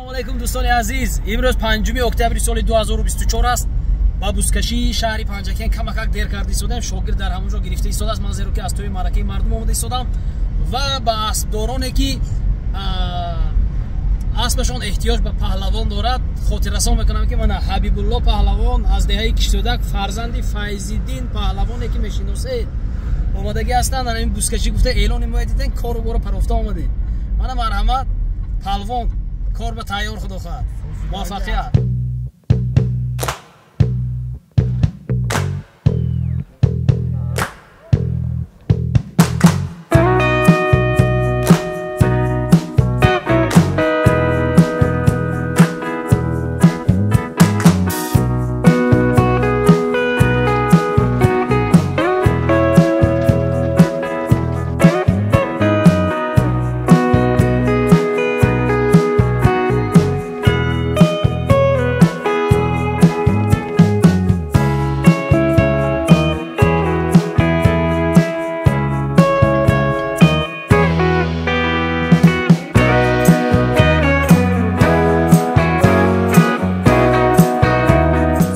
Ассалому алайкум дӯстони азиз. Имрӯз 5 октябри соли 2024 аст. Ба бузкашии шаҳри Панҷакент камакак дер карда истодем. Шогирд дар ҳамон ҷо гирифта истодааст. Ман зеро ки аз тӯи маъракаи мардум омода истодам ва ба аспдороне ки аспашон эҳтиёҷ ба паҳлавон дорад, хотиррасон мекунам ки мана Ҳабибулло паҳлавон аз деҳаи Киштодак, фарзанди Файзиддин паҳлавоне ки мешиносед, омадагӣ ҳастанд. Дар ин бузкашӣ гуфта эълони мо дидем, кору боро парофта омадем. Мана марҳамат, паҳлавон, кор ба тайёр, худо хоҳад. Муваффақият.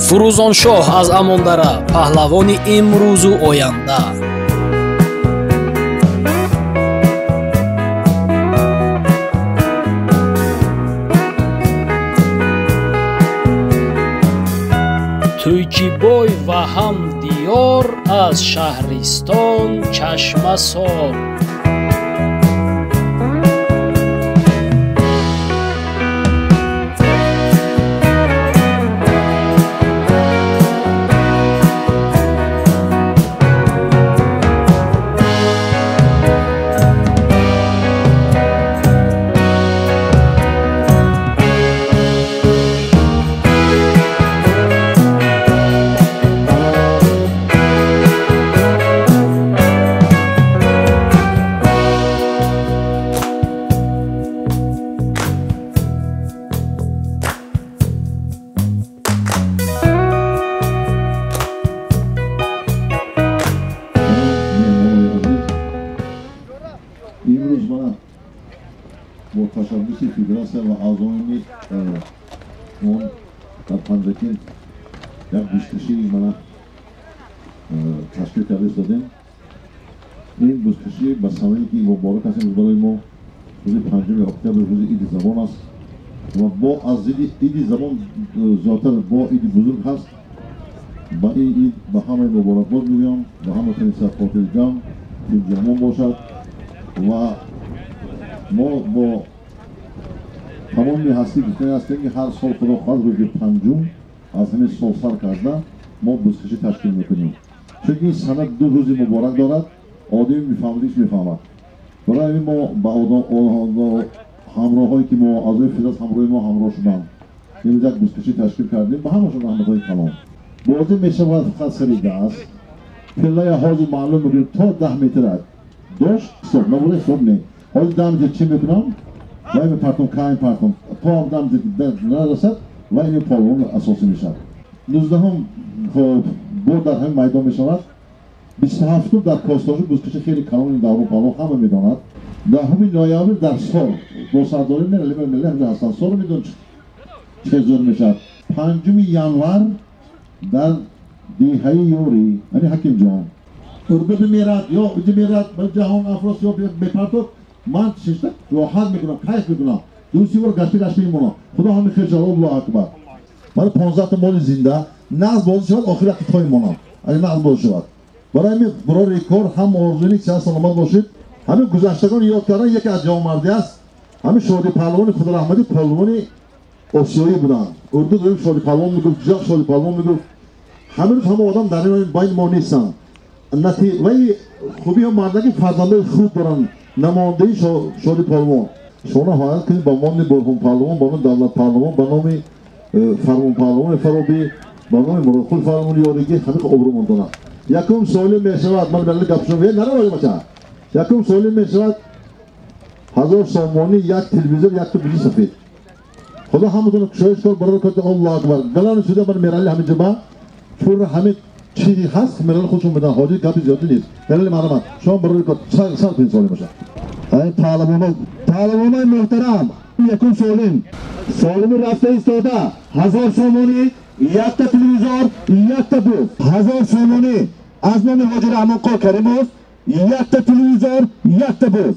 Фурӯзоншоҳ аз Амондара, паҳлавони имрӯзу оянда. Тӯйчибой ва ҳам диёр аз шаҳристон Чашмасор. Имрӯз мана бо ташаббуси федератсия ва аъзоёни он дар Панҷакент як бузкашии мана ташкил карда истодем. Ин бузкашӣ ба санае ки муборак аст имрӯз барои мо, рӯзи 5 октябр, рӯзи иди забон аст ва бо аз иди забон зиёдтар бо иди бузург ҳаст. Ба ин ид ба ҳамаи муборакбод мегӯям, ба ҳама тани сархотирҷамъ, тинҷамон бошад ва мо бо тамоми ҳастӣ гуфтани ҳастем ки ҳар сол худо хоҳад рӯзи 5 аз ҳамин сол сар карда мо бузкашӣ ташкил мекунем, чунки ин сана ду рӯзи муборак дорад, одами мефаҳмадиш мефаҳмад. Барои ҳамин мо ба ҳамроҳое ки мо аъзои федератсия ҳамроҳи мо ҳамроҳ шуданд, имрӯз як бузкашӣ ташкил кардем. Ба ҳамашон раҳматҳои калон. Бозӣ мешавад фақат сари даст, пиллаи ҳозир маълум мекунем то 10 метр дошт ҳисоб набуда, ҳисоб не. Ҳозир 10 метр чӣ мекунам? Вай мепартом, кай мепартом, то ҳам 10 метр нарасад, вай ин полвон асосӣ мешавад. 19-ум хоб бо дар ҳамин майдон мешавад. 27-ум дар Костожи бузкаши хеле калони давру паҳлавон ҳама медонад. 10 ноябр дар Сор бо сардори миллӣ ҳамҷо ҳастанд. Сор медон чӣ зур мешавад. 5 январ дар деҳаи Ёрӣ, яъне Ҳакимҷон, урду бимирад ё бимирад ба ҷаҳон Афросиёб мепартод. Ман шишта роҳат мекунам, кайф мекунам. Ду-се бор гашта гашта мемонам. Худо ҳами хел шавад. Аллоҳу акбар. Барои 15 та моли зинда нағз бозӣ шавад, охир вақти той монам. Агар нағз бозӣ шавад. Барои ҳамин барори кор ҳам орзуи сиҳат саломат бошед. Ҳамин гузаштагон ёд кардан яке аз ҷавонмардӣ аст. Ҳамин Шоди паҳлавони Худораҳматӣ паҳлавони осиёӣ буданд. Урду дорем Шоди паҳлавон мегуфт, ҷақ Шоди паҳлавон мегуфт. Ҳамин рӯз ҳама одам дар ин байни мо нестанд. Вай хубиҳо мардаки фарзандои хуб доранд, намояндаи Шоди паҳлавон. Шумо ҳоят кунед ба номи Бурҳон паҳлавон, ба номи Давлат паҳлавон, ба номи Фармон паҳлавони Фаробӣ, ба номи Муродқул фармони Ёригӣ ҳамин обрӯ мондонад. Якум суоле мешавад, ман бале гапшон наравад бача. Якум суоле мешавад 1000 сомонӣ, як телевизор, як бузи сафед. Худо ҳаматон кушоиш кор барои кор. Аллоҳу акбар. Галани суда ман мерали ҳамин ҷоба пурра ҳамин чизи ҳаст, мерали худшон медан, ҳоҷи гапи зиёдӣ нест. Мерали марҳамат, шумо барои кор сар кунед суоле бошад. Паҳлавонои муҳтарам, якум солим. Солими рафта истода 1000 сомонӣ, якта телевизор, якта буз. 1000 сомонӣ аз номи Ҳоҷи Раҳмонқул Каримов, якта телевизор, якта буз.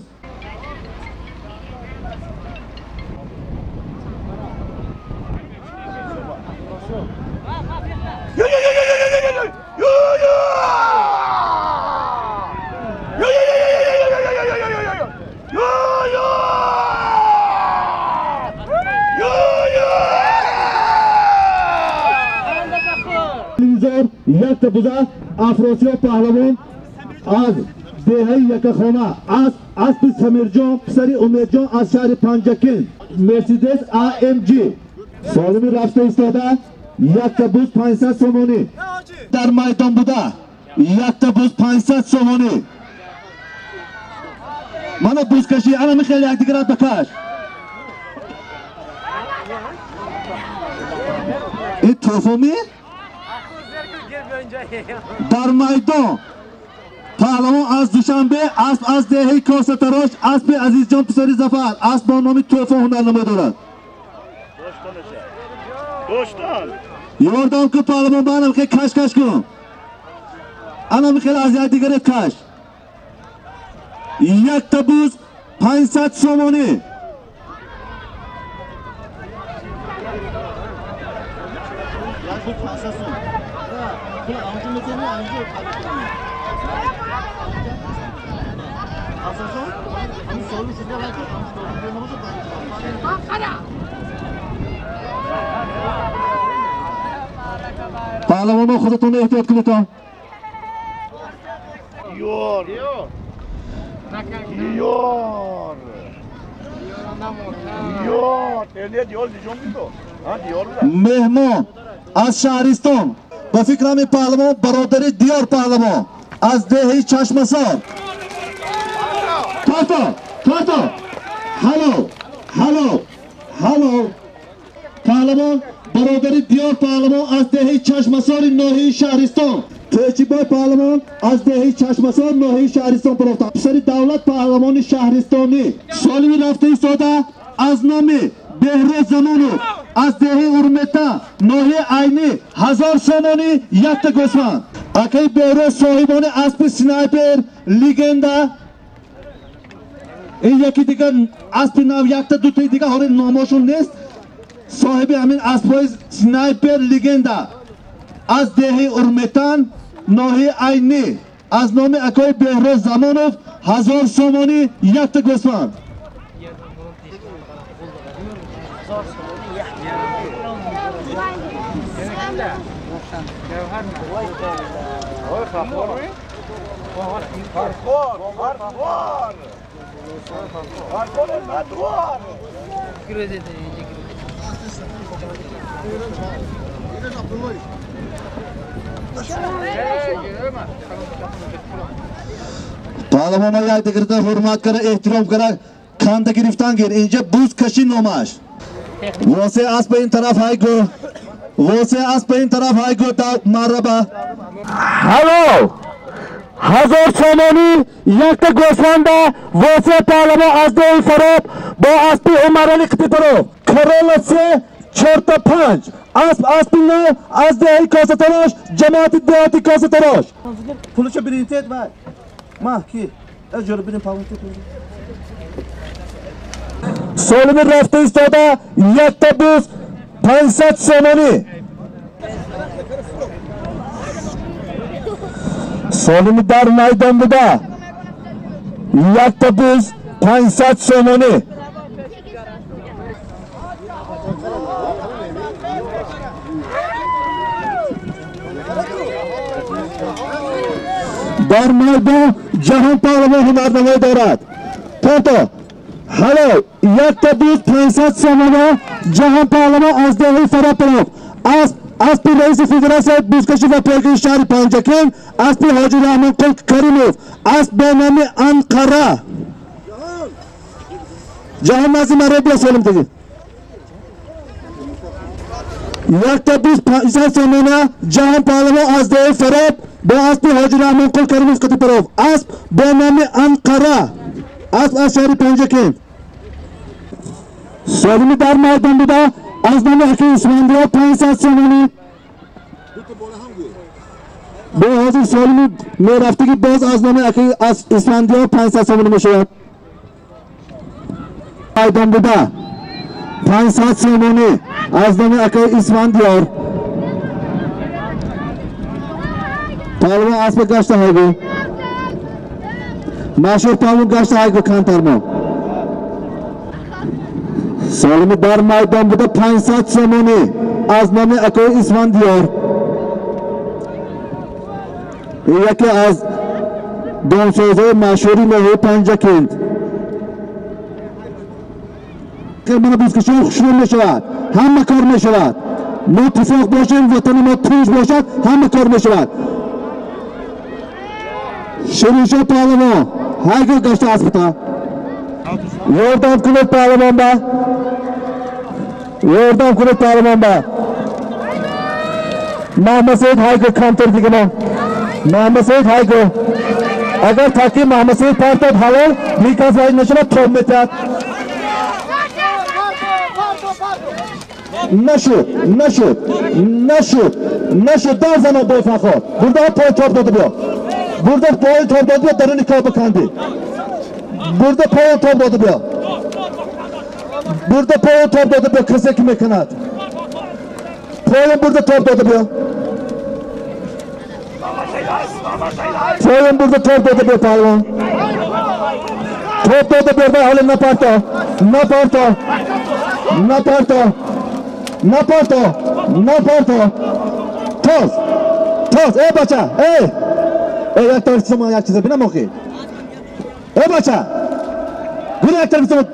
Якта буза Афросиёб паҳлавон аз деҳаи Якахона, аз аспи Самирҷон писари Умедҷон аз шаҳри Панҷакент, Мерседес AMG. Солими рафта истода якта буз 500 сомонӣ. Дар майдон буда якта буз 500 сомонӣ. Мана бузкашӣ, ана михеле якдигарат бакаш. Ин тӯҳфоми? Дар майдон паҳлавон аз Душанбе, асп аз деҳаи Косатарош, аспи Азизҷон писари Зафар, асп бо номи Тӯҳфа ҳунарнамоӣ дорад. Ёрдам кун паҳлавон, ба ана михел каш-каш кун. Ана михел аз якдигарет каш. Якта буз 500 сомонӣ. Паҳлавоно, худатонро эҳтиёт кунед. Меҳмон аз шаҳристон, ба фикрам ин паҳлавон бародари Диёр паҳлавон аз деҳаи Чашмасор. Тото, тото, ҳалол, ҳалол, ҳалол. Паҳлавон бародари Диёр паҳлавон аз деҳаи Чашмасори ноҳияи Шаҳристон. Тӯчибой паҳлавон аз деҳаи Чашмасор ноҳияи Шаҳристон барофта. Писари Давлат паҳлавони шаҳристонӣ. Солими рафта истода аз номи Беҳрӯз Замонов аз деҳаи Урмета ноҳияи Айнӣ 1000 сомонӣ, якта гӯсфанд. Акаи Беҳрӯз соҳибони аспи снайпер легенда. Ин яки дигар аспи нав, якта дутаи дигар ҳоли номошон нест. Соҳиби ҳамин аспҳои снайпер легенда аз деҳаи Урметан ноҳияи Айнӣ аз номи акои Беҳрӯз Замонов 1000 сомонӣ, якта гӯсфанд. Паҳлавоно якдигарда ҳурмат кара, эҳтиром кара, канда гирифтан гир. Инҷа бузкашӣ номаш. Восе асп ба ин тараф ҳайгӯ, восе асп ба ин тараф ҳайгӯ, марраба. Ҳалол, 1000 сомонӣ, якта гӯсфанда, восе паҳлавон аз деҳаи Фароб бо аспи Умарали Қитипаров. Королла 3 4-5. Асп аспи нав аз деҳаи Косатарош, ҷамоати деҳоти Косатарош. Пулашо биринтед вай. Ма ки? Ҷоро бирин паҳлавон. Солими рафта истода якта буз 500 сомонӣ. Солими дар майдон буда якта буз 500 сомонӣ. Дар майдон Ҷаҳон паҳлавон ҳунарнамоӣ дорад. Тото, ҳалол, якта буз 500 сомона, Ҷаҳон паҳлавон аз деҳаи Фароб. Асп аспи раиси федератсияи бузкашӣ ва пойгаи шаҳри Панҷакент, аспи Ҳоҷи Раҳмонқул Каримов, асп бо номи Анқара. Ҷаҳон назди маро бия солим таги. Якта буз 500 сомона, Ҷаҳон паҳлавон аз деҳаи Фароб бо аспи Ҳоҷи Раҳмонқул Каримов Қитипаров, асп бо номи Анқара. Асп аз шаҳри Панҷакент. Солими дар майдон буда аз номи акаи Исфандиёр 500 сомонӣ. Бо ҳозир солими мерафтагӣ боз аз номи акаи Исфандиёр 500 сомонӣ мешавад. Майдон буда 500 сомонӣ аз номи акаи Исфандиёр. Паҳлавон аспа гашта ҳайгу. Машҳур паҳлавон гашта ҳайгу камтармо. Солими дар майдон буда 500 сомонӣ аз номи акаи Исфандиёр. Яке аз домсозҳои машҳури ноҳияи Панҷакент. Мана бузкашиҳо хушнуд мешавад, ҳама кор мешавад. Мо иттифоқ бошем, ватани мо тинҷ бошад, ҳама кор мешавад. Шириншоҳ паҳлавон ҳайгоҳ гашта аспита. Ёрдам кунед паҳлавон ба. Ёрдам кунед паҳлавон ба. Маҳмадсаид ҳайгоҳ камтар дигамон. Маҳмадсаид ҳайгоҳ. Агар таки Маҳмадсаид партоб ҳалол, никас вай нашавад, тоб метиҳад. Нашуд, нашуд, нашуд, нашуд. Дар зано бой фахор. Бурда пой тоб дода биё. Бурда пой тоб дода биё, даруни коба канди. Бурда пой тоб дода биё. Бурда пой тоб дода биё, касе ки мекунад. Поем бурда тоб дода биё. Поем бурда тоб дода биё, паҳлавон. Тоб дода биё, вай ҳоле напарто. Напарто. Напарто. Напарто. Напарто. Тоз. Тоз. Эй бача, эй. Эй, як тарафи шумо як чиза бинам охи. Эй бача. Гуна як тарафи шумо.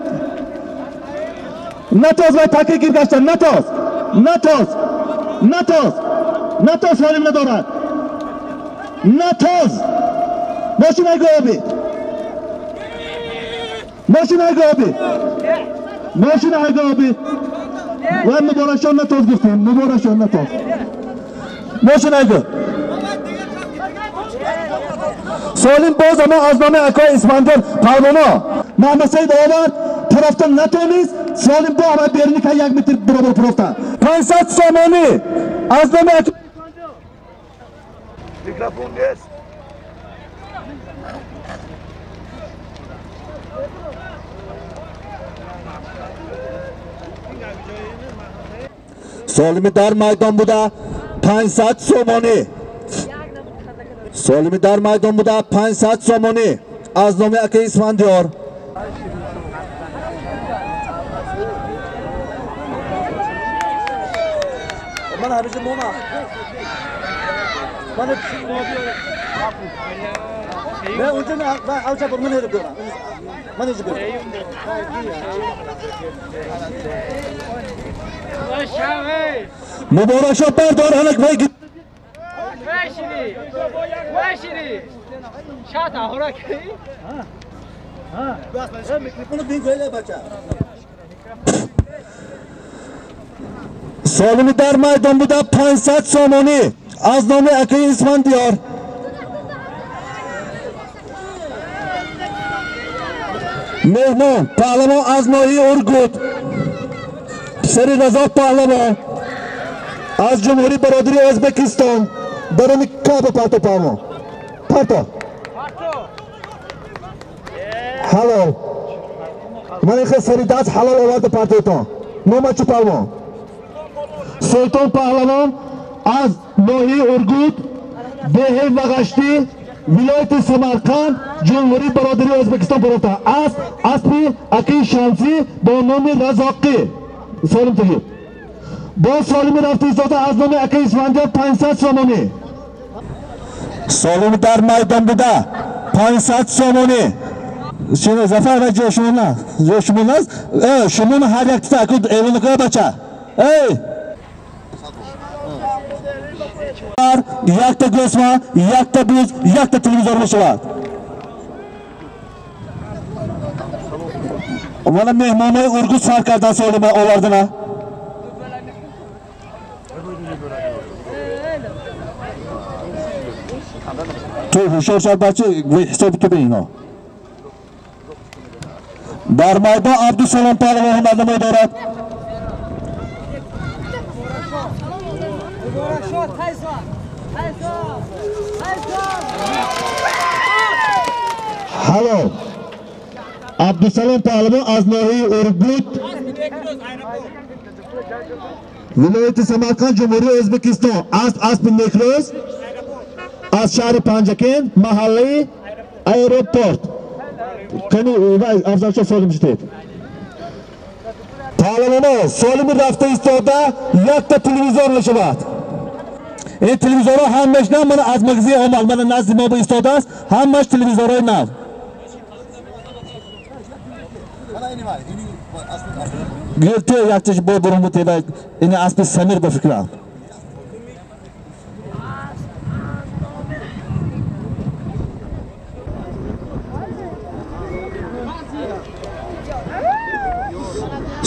Натоз вай таки гир гашта, натоз. Натоз. Натоз. Натоз ҳолим надорад. Натоз. Мошин айгоби. Мошин айгоби. Мошин айгоби. Вай муборакшон натоз гуфтем, муборакшон натоз. Мошин айго. Солим боз ама аз номи акои Исфандиёр паҳлавоно. Маҳмадсаид овард, тарафта натонист, Солим бо ама берни ка 1 метр баробар пурофта. 500 сомонӣ аз номи акои Исфандиёр. Микрофон нест. Солими дар майдон буда 500 сомонӣ. Солими дар майдон буда 500 сомонӣ аз номи акаи Исфандиёр. Ман ҳамеша мона. Ман не унҷа не авча бур ман ҳериб дорам. Ман инҷа бурам. Муборакшоҳ бардор ҳалак вай. Солими дар майдон буда 500 сомонӣ аз номи акаи Исфандиёр. Меҳмон паҳлавон аз ноҳияи Ургут. Писари Разо паҳлавон аз ҷумҳурии бародари Ӯзбекистон. Даруни каба парто паҳлавон. Парто. Ҳалол. Ман ин хел сари даст ҳалол оварда партоятон. Нома чӣ паҳлавон? Султон паҳлавон аз ноҳияи Ургут, деҳаи Вағаштӣ, вилояти Самарқанд, ҷумҳурии бародари Ӯзбекистон парофта. Асп аспи акаи Шамсӣ бо номи Разоқӣ. Солим тагиб. Бо солими рафта истода аз номи акаи Исфандиёр 500 сомонӣ. Солими дар майдон буда 500 сомонӣ. Шумо Зафар ва ҷои шумо на. Ҷои шумо наст. Шумо ҳар як тита аку эълон кунад бача. Эй! Якта гӯсма, якта буз, якта телевизор мешавад. Мана меҳмонои Ургут сар кардан солима овардана. Ту ҳушёр шав бача, ҳисоби ту бин ино. Дар майдон Абдусалом паҳлавон ҳунарнамоӣ дорад. Ҳало Абдусалом паҳлавон аз ноҳияи Ургут, вилояти Самарқанд, Ҷумҳурии Ӯзбекистон. Асп аспи некрӯз аз шаҳри Панҷакент, маҳаллаи аэропорт. Кани Афзалшо солим шудед. Паҳлавоно солими рафта истода якта телевизор мешавад. Ин телевизорҳо ҳамаш на мана аз магазин омад, мана назди мо истодааст, ҳамаш телевизорҳои нав. Гирте якташ бо бурун бутева ин аспи Самир ба фикрам.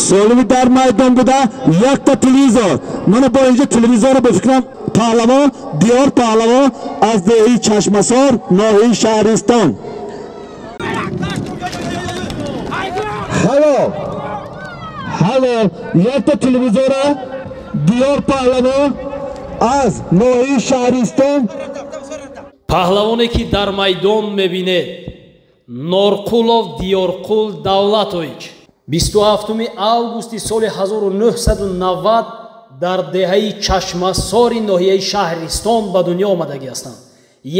Солими дар майдон буда якта телевизор. Мана бо инҷо телевизорро ба фикрам паҳлавон Диёр паҳлавон аз деҳаи Чашмасор, ноҳияи Шаҳристон. Ҳало ҳало якта телевизора Диёр паҳлавон аз ноҳияи Шаҳристон. Паҳлавоне ки дар майдон мебинед Норқулов Диёрқул Давлатович 27 августи соли 1990 дар деҳаи Чашмасори ноҳияи Шаҳристон ба дунё омадагӣ ҳастанд.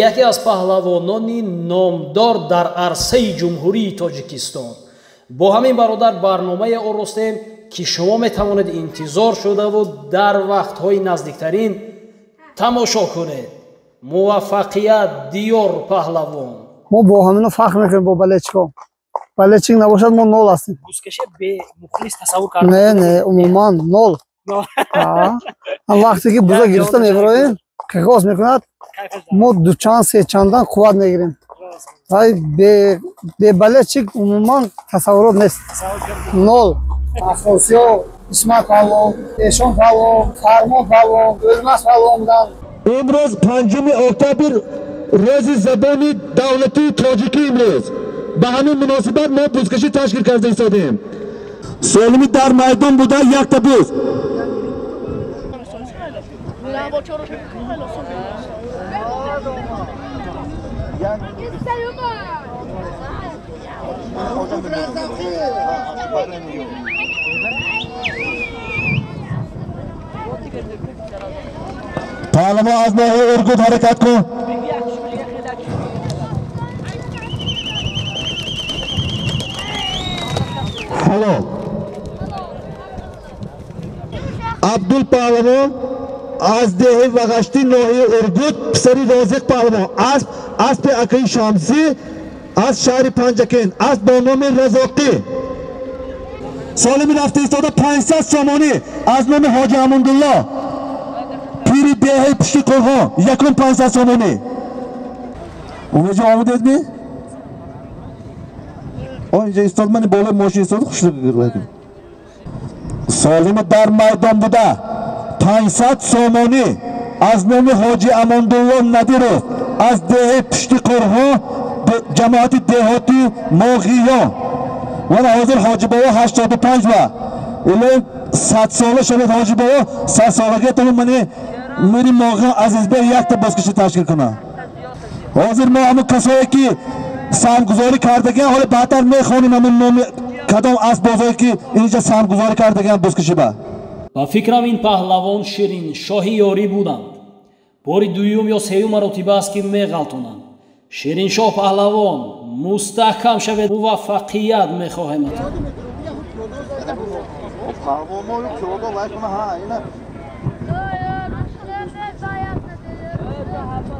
Яке аз паҳлавонони номдор дар арсаи Ҷумҳурии Тоҷикистон. Бо ҳамин бародар барномае оростем ки шумо метавонед интизор шудаву дар вақтҳои наздиктарин тамошо кунед. Муваффақият Диёр паҳлавон. Мо бо ҳамино фахр мекунем, бо балечко. Балечик набошад, мо нол ҳастем. Бузкаше бе мухлис тасаввур карда? Не, не, умуман нол. Вақте ки буза гирифта мебароем, қиғоз мекунад, мо дучанд сечандан қувват мегирем. Вай бе балечик умуман тасаввурот нест. Нол. Афросиё, Исмат паҳлавон, Эшон паҳлавон, Фармон паҳлавон, Ӯлмас паҳлавон буданд. Имрӯз 5 октябр, рӯзи забони давлатии тоҷикӣ. Имрӯз ба ҳамин муносибат мо бузкашӣ ташкил карда истодем. Солими дар майдон буда якта буз. Паҳлавон аз ноҳияи Ургут ҳаракат кун. Ҳало Абдул паҳлавон аз деҳаи Вағаштӣ, ноҳияи Ургут, писари Розиқ паҳлавон. Асп аспи акаи Шамсӣ аз шаҳри Панҷакент, асп бо номи Разоқӣ. Солими рафта истода 500 сомонӣ аз номи Ҳоҷи Амондулло, пири деҳаи Пушти Қурғон, якум 500 сомонӣ. Умедҷон омадед ми? Инҷа истод, мани болои мошин истод, хушрӯ. Солими дар майдон буда 500 сомонӣ аз номи Ҳоҷи Амондулло Надиров аз деҳаи Пушти Қурғон, ҷамоати деҳоти Моғиён. Вана ҳозир Ҳоҷи бобо 85 ва илоҳим 100 сола шавад Ҳоҷи бобо, 100 солагиатон мани мири Моғиён Азизбек якта бозкашӣ ташкил кунад. Ҳозир мо ҳамон касое ки саҳмгузорӣ кардагиан, ҳоло баъдтар мехонем ҳамон номи кадом асбозое ки инҷа саҳмгузорӣ кардагиан бозкашӣ ба. Ба фикрам ин паҳлавон Шириншоҳи ёрӣ буданд. Бори дуюм ё сеюм маротиба аст ки меғалтонанд. Шириншоҳ паҳлавон, мустаҳкам шавед, муваффақият мехоҳематон.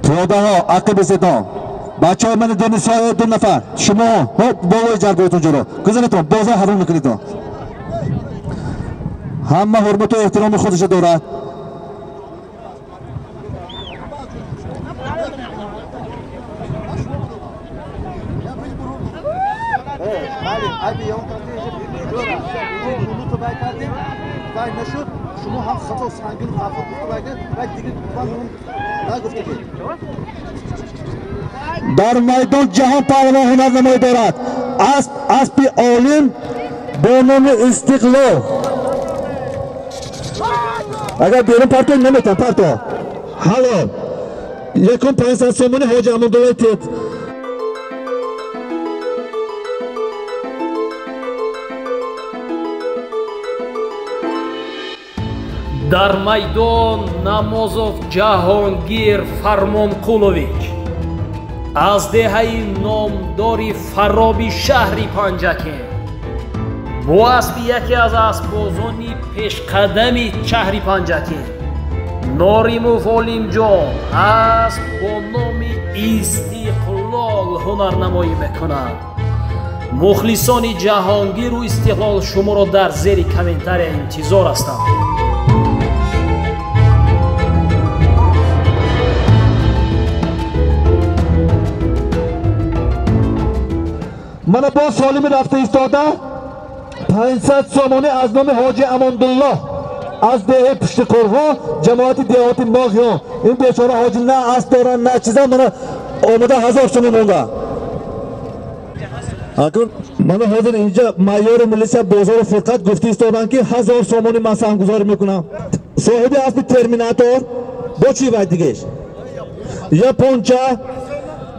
Пиёдаҳо ақиби седон. Бачаҳои мани донисои ду нафар, шумо ҳоп болои ҷаргоҳтон ҷуро гузанетон, бозор ҳаром мекунедон. Ҳама ҳурмату эҳтироми худашо дорад. Дар майдон Ҷаҳон паҳлавон ҳунарнамоӣ дорад. Асп аспи олим бо номи Истиқлол. Агар берун парто наметан парто. Ҳалол. Якум 500 сомонӣ Ҳоҷи Амондуллои тет. Дар майдон Намозов Ҷаҳонгир Фармонқулович аз деҳаи номдори Фароби шаҳри Панҷакент бо аспи яке аз аспбозони пешқадами шаҳри Панҷакент Норимов Олимҷон асп бо номи Истиқлол ҳунарнамоӣ мекунад. Мухлисони Ҷаҳонгиру Истиқлол шуморо дар зери комментария интизор ҳастанд. Мана боз Солими рафта истода 500 сомонӣ аз номи Ҳоҷи Амондуллоҳ аз деҳаи Пуштиқурҳо, ҷамоати деҳоти Моғиён. Ин бечора ҳоҷи на асп доранд, на чиза, мана омада 1000 сомон монда. Акун мана ҳозир инҷа майори милисия Бозору Фурқат гуфта истоданд, ки 1000 сомонӣ ман саҳмгузорӣ мекунам. Соҳиби аспи Терминатор бо чӣ вай дигеш? Японча.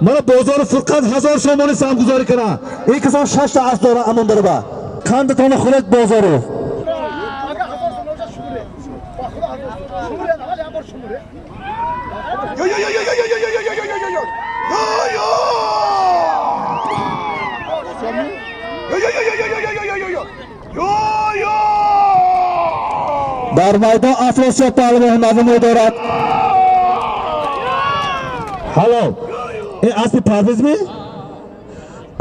Мана Бозору Фурқат 1000 сомонӣ саҳмгузорӣ кунад. Ин кисон 6 та асп доранд Амондараба. Қандатонро хӯред Бозору. Дар майдон Афросиёб паҳлавон ҳунарнамоӣ дорад. Ҳалол. Ин аспи Парвиз ми?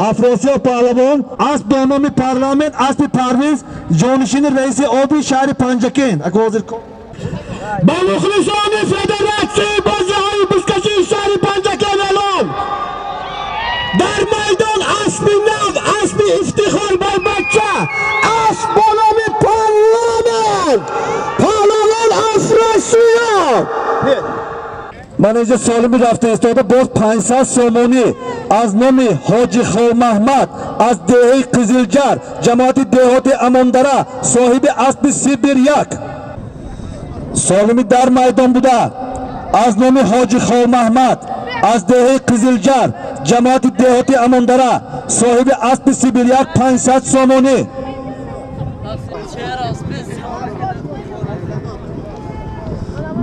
Афросиёб паҳлавон асп бо номи Парламент, аспи Парвиз, ҷонишини раиси оби шаҳри Панҷакент. Ака ҳозир ба мухлисони федератсияи бозиҳои бузкашии шаҳри Панҷакент эълон. Дар майдон аспи нав, аспи ифтихор ба бача, асп бо номи Парламент, паҳлавон Афросиёб. Ман инҷа Солими рафта истода боз 500 сомонӣ аз номи Ҳоҷи Холмаҳмад аз деҳаи Қизилҷар, ҷамоати деҳоти Амондара, соҳиби аспи Сибир 1. Солими дар майдон буда аз номи Ҳоҷи Холмаҳмад аз деҳаи Қизилҷар, ҷамоати деҳоти Амондара, соҳиби аспи Сибир 1 500 сомонӣ.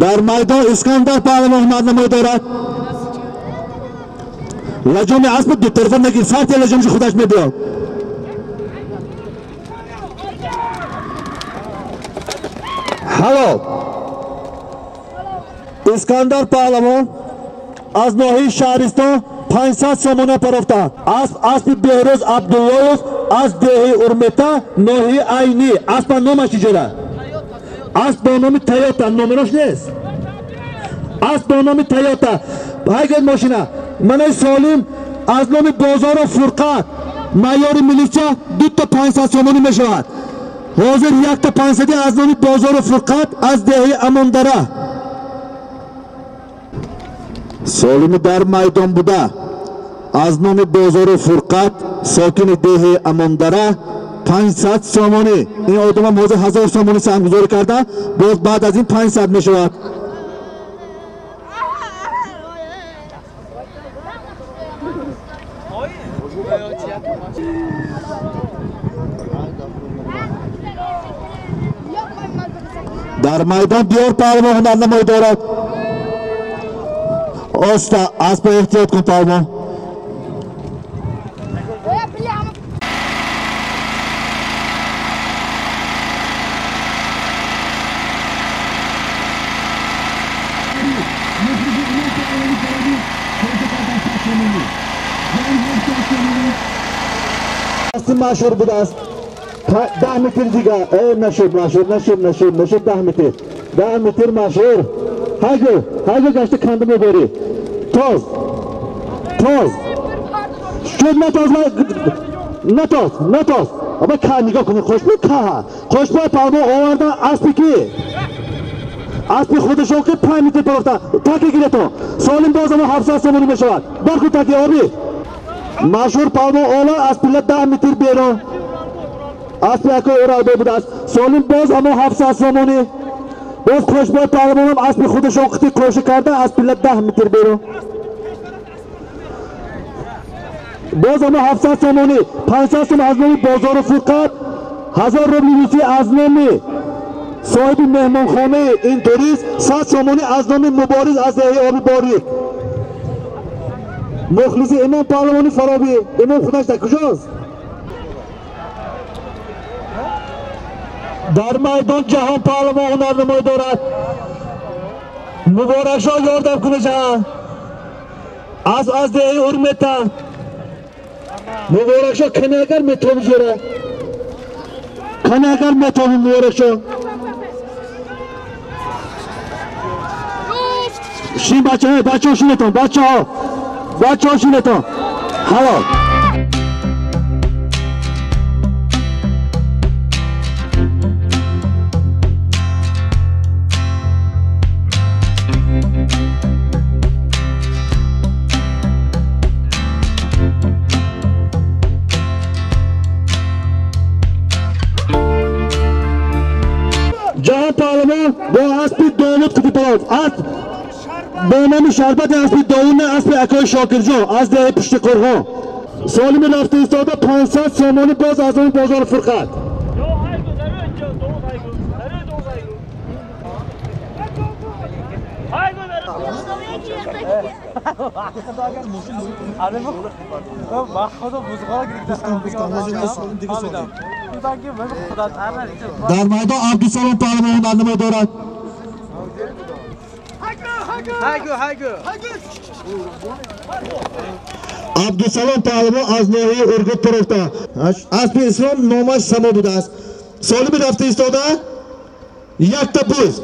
Дар майдон Искандар паҳлавон ҳунарнамоӣ дорад. Лаҷоми аспи дутарафа нагир, сарти лаҷомши худаш мебиёд. Ҳалол. Искандар паҳлавон аз ноҳияи Шаҳристон 500 сомона парофтанд. Асп аспи Беҳрӯз Абдуллоев аз деҳаи Урмета, ноҳияи Айнӣ. Аспа номаш чӣ ҷора? Асп бо номи Тойота, номерош нест. Асп бо номи Тойота. Ҳайгад мошина. Манаи Солим аз номи Бозору Фурқат, майори милисия 2 500 сомонӣ мешавад. Ҳозир 1 500 аз номи Бозору Фурқат аз деҳаи Амондара. Солими дар майдон буда аз номи Бозору Фурқат, сокини деҳаи Амондара 500 сомонӣ. Ин одамам ҳозир 1000 сомонӣ саҳмгузорӣ карда, боз баъд аз ин 500 мешавад. Дар майдон Диёр паҳлавон ҳунарнамоӣ дорад. Оста аспа эҳтиёт кун паҳлавон. Машҳур будааст. 10 метр дигар. Нашуд, нашуд, нашуд, нашуд, нашуд. 10 метр. 10 метр машҳур. Ҳаго, ҳаго гашта канда мебарӣ. Тоз. Тоз. Шуд натоз, натоз, натоз. Аба ка нигоҳ кунед, хушбӯй ка. Хушбӯй паҳлавон овардан аспи ки? Аспи худашон ки 5 метр парохта. Таки гиретон. Солим боз ама 700 сомонӣ мешавад. Барку таки оби. Машҳур паҳлавон Олам аз пилла 10 метр берун. Аспи акои Уралбой будааст. Солим боз ҳамон 700 сомонӣ. Боз Қошбой паҳлавонам аспи худашон қити қоша карда аз пилла 10 метр берун. Боз ҳамон 700 сомонӣ, 500 сом аз номи бозору Фурқат, 1000 рубли русӣ аз номи соҳиби меҳмонхонаи ин турист, 100 сомонӣ аз номи Мубориз аз деҳаи Оби Борик. Мухлиси Имом паҳлавони Фаробӣ. Имом худаш дар куҷост? Дар майдон Ҷаҳон паҳлавон ҳунарнамоӣ дорад. Муборакшоҳ ёрдам куна ҷаҳон. Аз деҳаи Урмета. Муборакшоҳ кане агар метоби ҷора. Кане агар метоби Муборакшоҳ. Шин бачаҳо, бачаҳо шинетон, бачаҳо. Бачаҳо шинетон. Ҳалол. Ҷаҳон паҳлавон бо аспи Довуд қити асп бо номи Шарбати аспи Довуд, не аспи акои Шокирҷон аз деҳаи Пушти Қурғон. Солими рафта истода 500 сомонӣ боз аз номи бозори Фурқат. Дар майдон Абдусалом паҳлавон ҳунарнамоӣ дорад. Абдусалом паҳлавон аз ноҳияи Ургут тарафта. Аспи Ислом номаш Само будааст. Солими рафта истода якта буз.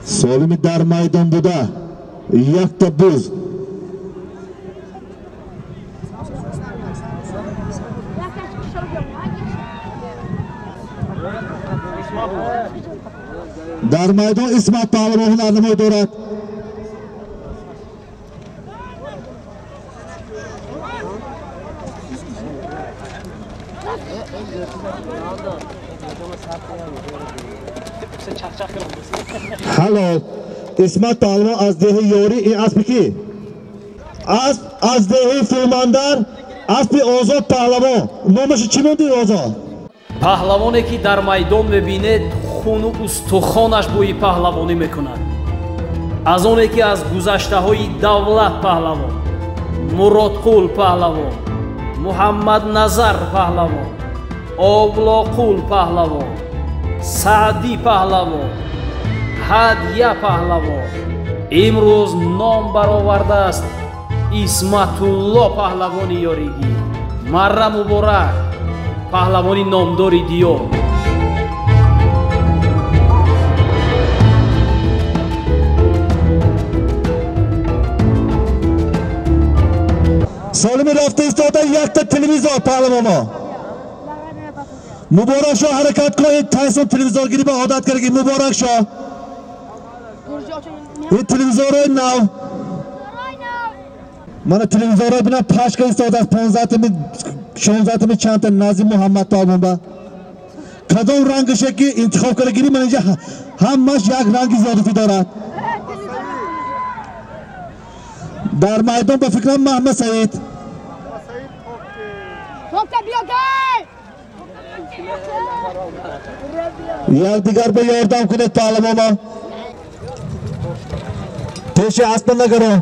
Солими дар майдон буда якта буз. Дар майдон Исмат паҳлавон ҳунарнамоӣ дорад. Ҳалол. Исмат паҳлавон аз деҳаи Ёрӣ. Ин аспи кӣ? Асп аз деҳаи Фулмандар, аспи Озод паҳлавон. Номаш чӣ монди Озод? Паҳлавоне ки дар майдон мебинед, хуну устухонаш бӯи паҳлавонӣ мекунад. Аз оне ки аз гузаштаҳои Давлат паҳлавон, Муродқул паҳлавон, Муҳаммадназар паҳлавон, Овлоқул паҳлавон, Саъдӣ паҳлавон, Ҳадя паҳлавон имрӯз ном баровардааст Исматулло паҳлавони Ёригӣ. Марра муборак, паҳлавони номдори диёр. Солими рафта истода якта телевизор паҳлавоно. Муборакшоҳ ҳаракат кун, тайсон телевизоргирӣ ба одат кардаги. Муборакшоҳ, ин телевизорҳои нав, мана телевизорҳои бинам пашка истодааст, 15-ми 16-ми чандта назди Муҳаммад паҳлавон ба кадом рангаше ки интихоб карда гирӣ, ман инҷа ҳамаш як ранги зиёдатӣ дорад. Дар майдон ба фикрам Маҳмад Саид. Якдигар ба ёрдам кунед паҳлавонон. Пеши аспа нагаро.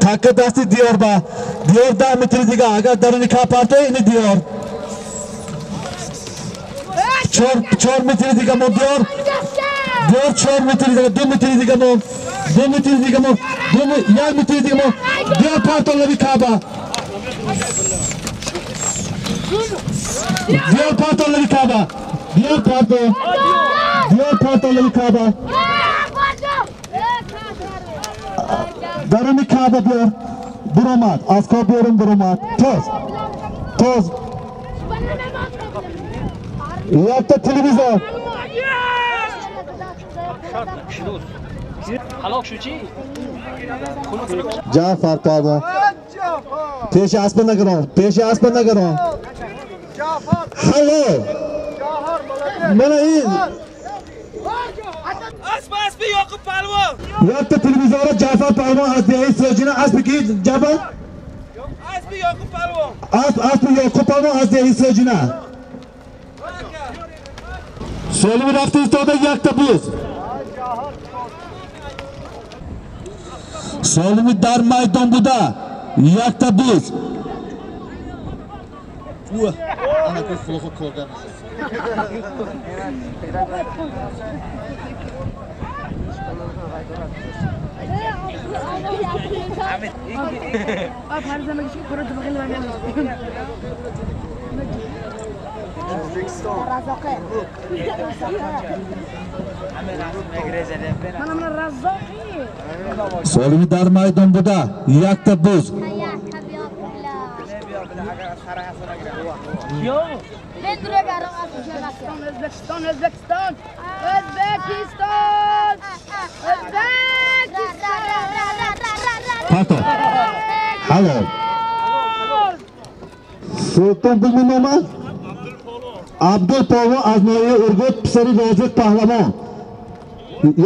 Такка дасти Диёр ба. Диёр 10 метри дига. Агар даруни капарто ини Диёр. 4 метри дига мо Диёр. Диёр 4 метри дига, 2 метри дига мо. 2 метри дига мо. 1 метри дига мо. Диёр парто лаби Каба. Диёр парто лаби Каба. Диёр парто. Биёр порталаи Каъба. Даруни Каъба биёр. Биромад. Аз кор берун биромад. Тоз. Тоз. Якта телевизор. Ҷаъфар Палвон. Пеши аспа нагирон. Пеши аспа нагирон. Ҳалол. Мана ин Асп Ёқуб Палвон. Якта телевизора Ҷаъфар Палвон аз деҳаи Соҷина. Аспи ки Ҷаъфар? Аспи Ёқуб Палвон. Аспи Ёқуб Палвон аз деҳаи Соҷина. Солими рафта истода якта буз. Солими дар майдон буда якта буз. Солими дар майдон буда якта буз. O'zbekiston, O'zbekiston, O'zbekiston, O'zbekiston. Parto. Halol. Sulton bilmi nomi? Абдул Polvon аз ноҳияи Ургут, писари Розиқ Паҳлавон.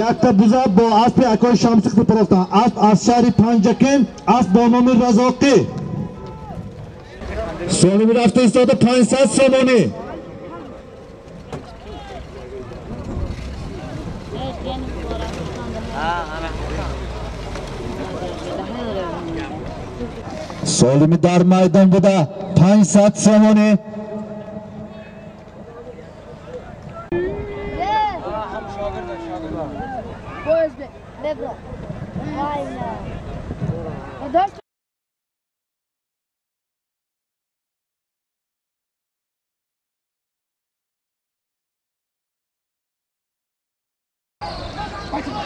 Якта буза бо аспи акои Шамсӣ партофтанд. Асп аз шаҳри Панҷакент, асп бо номи Разоқӣ. Солими рафта истода 500 сомонӣ. Солими дар майдон буда 500 сомонӣ.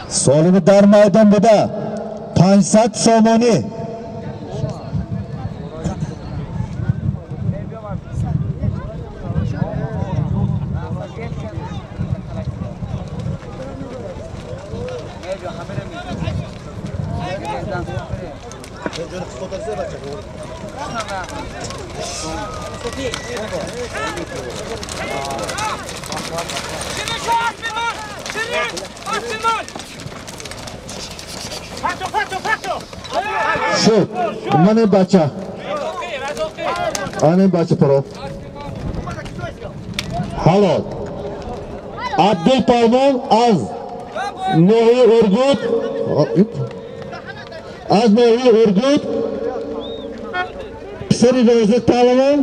Солими дар майдон буда 500 сомонӣ. Шуд. Ман ин бача. Ан ин бача паро. Ҳалол. Абдул Палвон аз ноҳияи Ургут, аз ноҳияи Ургут, писари Розиқ Паҳлавон,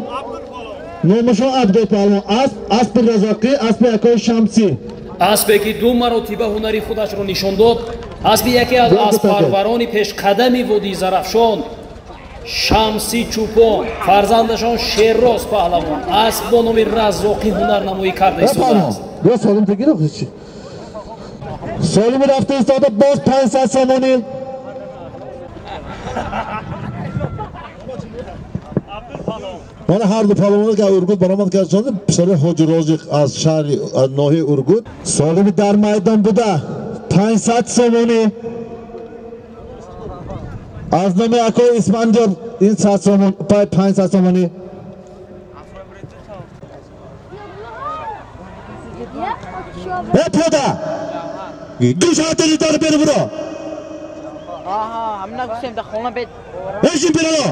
номашон Абдул Паҳлавон. Асп, аспи Разоқӣ, аспи акои Шамсӣ. Аспе ки ду маротиба ҳунари худашро нишон дод, аспи яке аз асппарварони пешқадами водии Зарафшон, Шамси Чӯпон, фарзандашон Шерроз Паҳлавон, асп бо номи Разоқӣ ҳунарнамоӣ карда истодааст. Ё солим тегиро чӣ? Солими рафта истода боз 500 сомонӣ. Мана ҳар ду палвонро ки Ургут баромад карданд, писари Ҳоҷи Розиқ аз шаҳри ноҳияи Ургут. Солими дар майдон буда 500 сомонӣ. Аз номи акои Исмандиёр ин 100 сомон, 500 сомонӣ. Э пиёда! Гӯшаатани дар беру буро! Аҳа, ҳамина гуфтем дар хона бед. Эшин пиёда!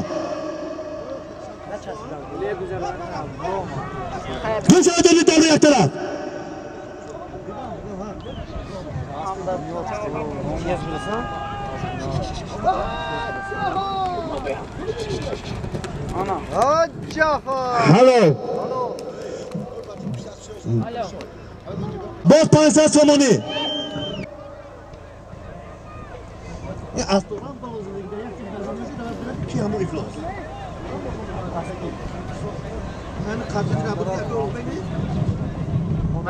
Гӯшаатани дар як тараф! Ҳалол. Боз 500 сомонӣ. Yo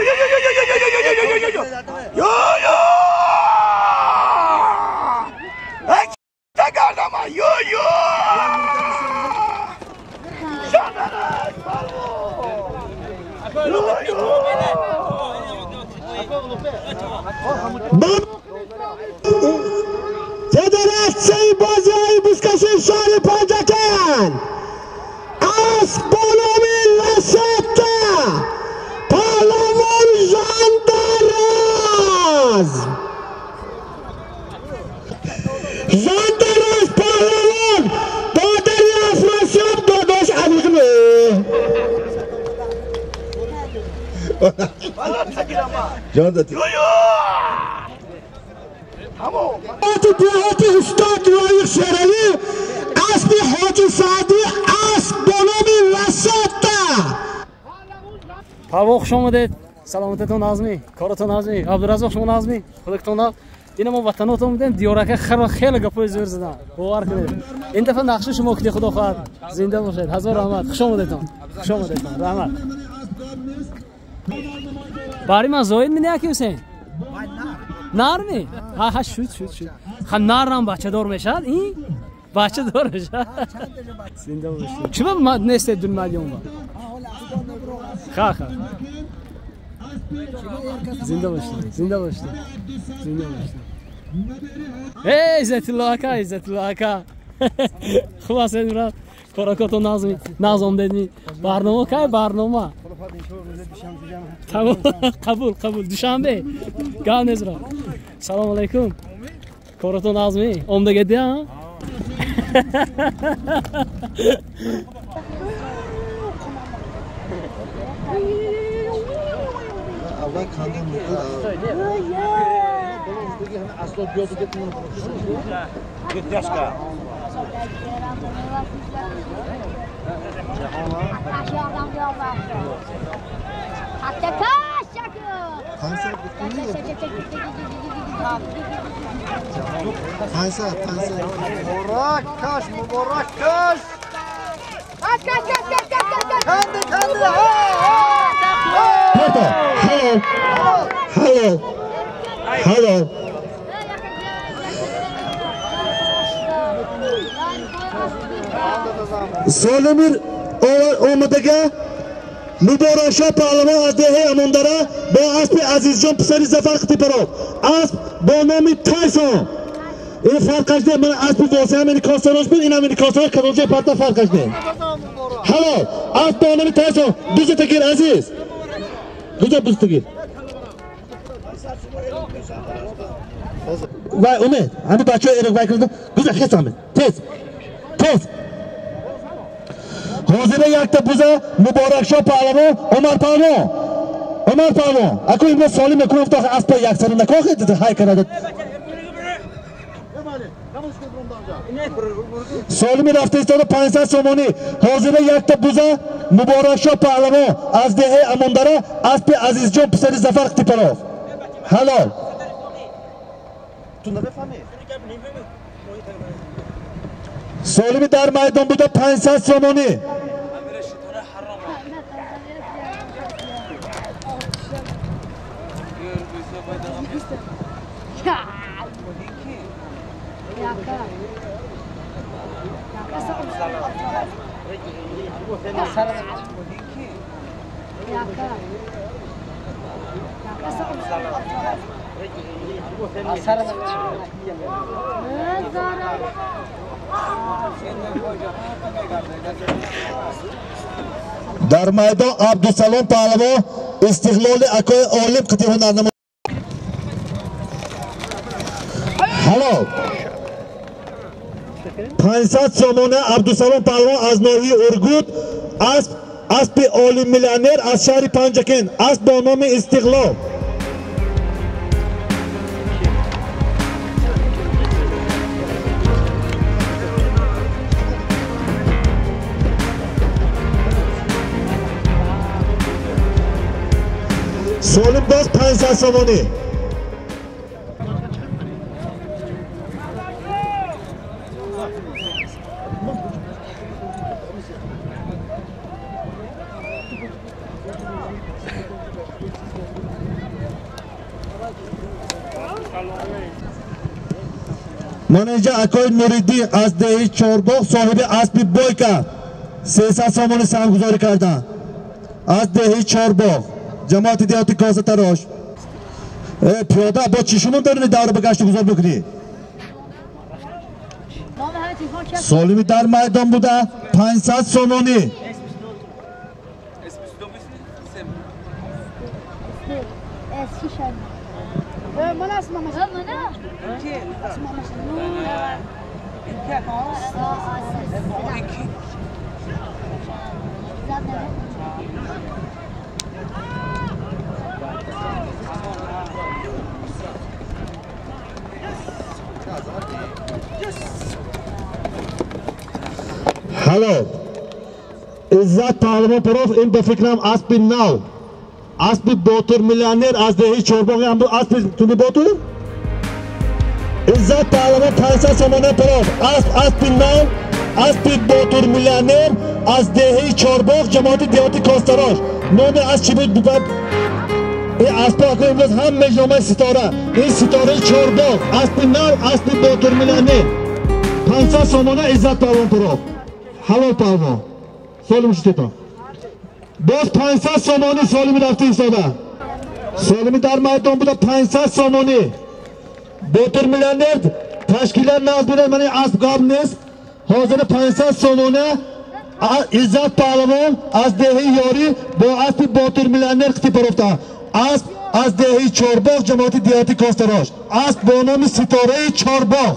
yo yo yo yo yo yo yo yo yo yo yo yo. Yo yo. فدراسیون بازی‌های بوزکشی شهر پنجکند اسب با نام لسته پهلوان ژاندراز ژاندراز پهلوان بادری افراسیاب داداش علیقلی دیهات استاد لایق شیرالی اسب حاجی سعدی اسب با نام لسته. پهلوان خوش آمدید. سلامتتون نظمی، کارتون نظمی، عبدالرزاق شما نظمی، خودتون. اینا ما وطناتون بودیم دیارکه خیر خیلی گپای زور زدن. باور کنید. این دفعه نقشه شما که خدا خواهد زنده باشید. هزار رحمت. خوش آمدیدتون. خوش آمدیدتون. رحمت. باری من زاید می که حسین؟ نر می؟ ها ها شد شد شد. خب نر هم بچه دار میشد؟ این بچه دار میشد. زنده باشید. چرا ما نیست 2 میلیون با؟ خا خا. زنده باشید. زنده باشید. زنده باشید. ای عزت الله آقا، عزت الله آقا. خوب هستید برادر؟ کاراکاتون نظمی، نظام دیدمی. برنامه کی برنامه؟ قبول قبول دوشنبه. گام نظر. سلام علیکم. کارتون نظمی. اومده گدی ها؟ اول کندم مبارک مبارک کش. هلو هلو هلو. سالمیر آمدگه مبارکشاه پهلوان از دهه اماندره با اسب عزیزجان پسری ظفر قطیپرов اسب با نام تایسون. این فرقش نه، من اسب واسه هم این کاساراش بود، این هم این کاساراش کدوم پرتا فرقش نه. هلو اسب با نام تایسون. دوست تگیر عزیز، دوست تگیر. وای امید همین بچه ها ایرق وای کردن گوزه خیس همین تیز تیز. حاضره یک تا بوزه مبارکشاه پهلوان عمر پهلوان عمر پهلوان اکو امروز سالم میکنم تا اسب یک سر نکاخه های کرده. سالمی رفته ایستاده 500 سومانی. حاضره یک تا بوزه مبارکشاه پهلوان از دهه اماندره اسب عزیزجان پسری ظفر قطیپرов. حلال. سالمی در میدان بوده 500 سومانی. در میدان عبدالسلام پهلوان استقلال اکای عالم قطعی هنرنما. حالا 500 سامانه عبدالسلام پهلوان از ناحیه ارگوت اسب عالم میلیونر از شهر پنجکند اسب با نام استقلال. سالم باز 500 سامانی. Мана инҷа акои Нуриддин аз деҳи Чорбоғ соҳиби аспи Бойка 300 сомонӣ саҳмгузорӣ карданд. Аз деҳи Чорбоғ, ҷамоати деҳоти Косатарош. Пиёда бо чӣ шумо доред давра ба гашту гузор бикунӣ? Солими дар майдон буда 500 сомонӣ. Ҳалол. Иззат Паҳлавон Паров ин ба фикрам аспи нав. Аспи Ботур миллионер аз деҳи Чорбоғ ҳам аспи туни Ботур? Иззат Паҳлавон 500 сомона Паров. Асп аспи нав, аспи Ботур миллионер аз деҳи Чорбоғ, ҷамоати деҳоти Костарош. Номи аз чӣ буд? Ин аспо ака имрӯз ҳам мешномад Ситора. Ин Ситораи Чорбоғ, аспи нав, аспи Ботур миллионер. 500 сомона Иззат Паҳлавон Паров. Ҳалол паҳлавон. Солим шудетон. Боз 500 сомонӣ солими рафта истода. Солими дар майдон буда 500 сомонӣ. Ботур миллионер ташкилот назд бинад, ман ин асп гап нест. Ҳозир 500 сомона Иззат Паҳлавон аз деҳи Ёрӣ бо аспи Ботур миллионер қитиб барофта. Асп аз деҳи Чорбоғ, ҷамоати деҳоти Костарош. Асп бо номи Ситораи Чорбоғ.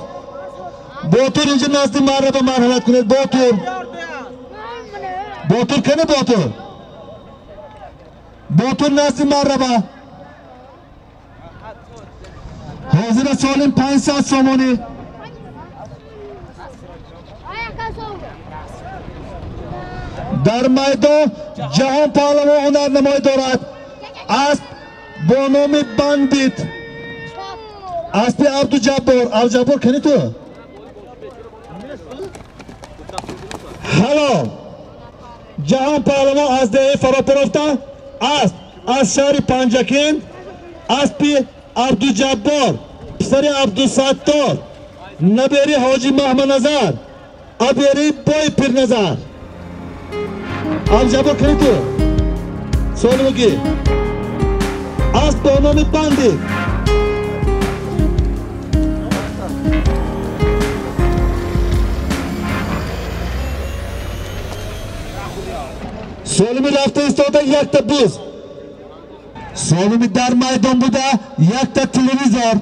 Ботур инҷа назди марраба марҳамат кунед. Ботур. Ботур кани Ботур? Ботур назди марраба. Ҳозира солим 500 сомонӣ. Дар майдон Ҷаҳон Паҳлавон ҳунарнамоӣ дорад. Асп бо номи Бандит. Аспи Абдуҷаббор. Абдуҷаббор кани ту? Ҳалол. Ҷаҳон Паҳлавон аз деҳаи Фаропарофта, асп аз шаҳри Панҷакент, аспи Абдуҷаббор, писари Абдусаттор, набери Ҳоҷи Маҳмадназар, абери Бой Пирназар. Абдуҷаббор кани ту? Солимуги. Асп бо номи Бандит. Солими рафта истода якта буз. Солими дар майдон буда якта телевизор.